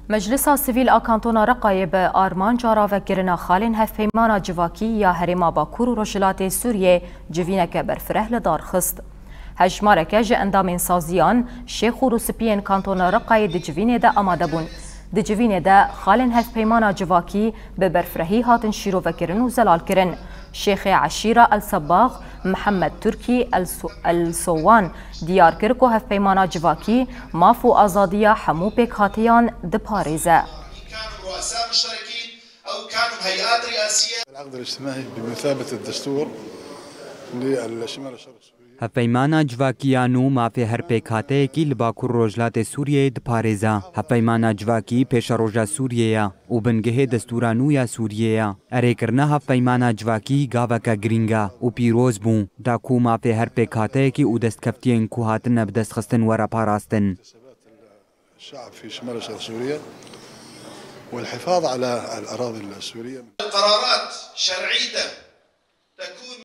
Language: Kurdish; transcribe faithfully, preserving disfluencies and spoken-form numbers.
Meclisa Sivîl a Kantona Reqayê bi armanca ravekirina xalên Hevpeymana Civakî ya Herêma Bakur û Rojhilatê Sûriyê civîneke berfireh li dar xist. Hejmareke ji endamên saziyan, şêx û rûspiyên Kantona Reqayê di civînê de amade bûn. Di civînê de xalên Hevpeymana Civakî bi berfirehî hatin şîrovekirin û zelalkirin. Şêxê Eşîra El Sebax, Mihemed Turkî El Su-, El Sowan, diyar kir ku Hevpeymana Civakî maf û azadiya hemû pêkhateyan diparêze. كانوا رؤساء مشتركين أو كانوا هيئات رئاسية. العقد الاجتماعي بمثابة الدستور للشمال الشرق سوريا. Hevpeymana Civakî ya nû mafê her pêkhateyekî li Bakur Rojhilatê Sûriyeyê diparêze. Hevpeymana Civakî pêşeroja Sûriyê ye û bingehê destûra nû ya Sûriyê ye. Erêkirina Hevpeymana Civakî gaveke girîng e û pîroz bû, da ku mafê her pêkhateyekî û destkeftiyên ku hatine bidestxistin were parastin. الشعب في شمال شرق سوريا والحفاظ على الأراضي السورية. القرارات شرعيته تكون